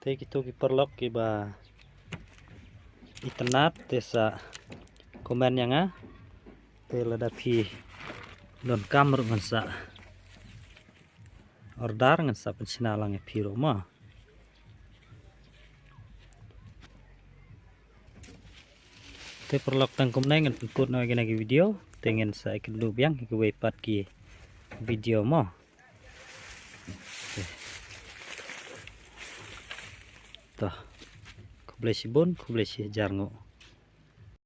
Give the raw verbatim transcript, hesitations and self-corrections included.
Te kito ki paralok kiba itynnad te sa comment ïa nga. Te lada phi donkam ruh ngan sa order, ngan sa pynshna lang ïa phi ruh mo. Te paralok, tang kumne ngan pynkut noh ïa kane ka video. Te ngin sa ïakynduh biang ïa kiwei pat ki video mo. To. Khublei shibun, khublei shihajar nguh.